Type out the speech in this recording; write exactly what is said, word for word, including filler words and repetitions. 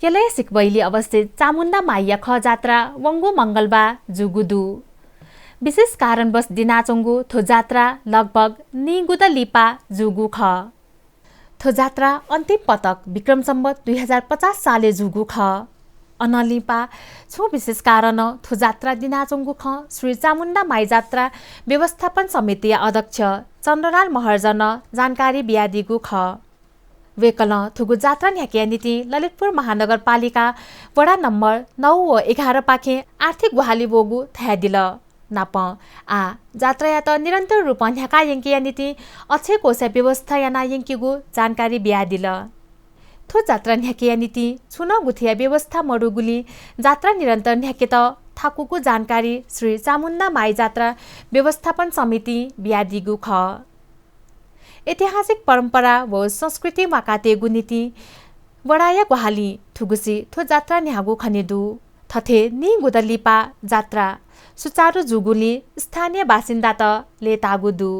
केलय् सिक्वइली अवस्थित चामुण्डा माईया खः जात्रा वंगु मंगलबार जूगु दु। विशेष कारणवश दिनाच्वंगु थ्व जात्रा लगभग नीगुदँ लिपा जूगु खः। थ्व जात्रा अन्तिम पटक विक्रम सम्वत दुई हजार पचास सालय् जूगु खः। अनंलिपा छुं विशेष कारणं थ्व जात्रा दिनाच्वंगु खँ श्री चामुण्डा माई जात्रा व्यवस्थापन समितिया अध्यक्ष चन्द्रलाल महर्जनं जानकारी बियादीगु खः। वय्कलं थुगु जात्रा न्ह्याकेया निंतिं ललितपुर महानगरपालिका वडा नम्बर नौ व एघार पाखें आर्थिक ग्वाहालि वःगु धयादिल। नापं आः जात्रायात निरन्तर रूपं न्ह्याका यंकेया निंतिं अक्षय कोषया व्यवस्था याना यंकेगु जानकारी बियादिल। थ्व जात्रा न्ह्याकेया निंतिं छुं नं गुथिया व्यवस्था मदुगुलिं जात्रा निरन्तर न्ह्याकेत थाकुगु जानकारी श्री चामुण्डा माई जात्रा व्यवस्थापन समितिं बियादीगु खः। ऐतिहासिक परम्परा व संस्कृति म्वाकातयेगु निंतिं वडाया ग्वाहालिं थुगुसी थ्व जात्रा न्ह्याःगु खने दु। थथे नीगुदँ लिपा जात्रा सुचारु जूगुलिं स्थानीय बासिन्दात लय्ताःगु दु।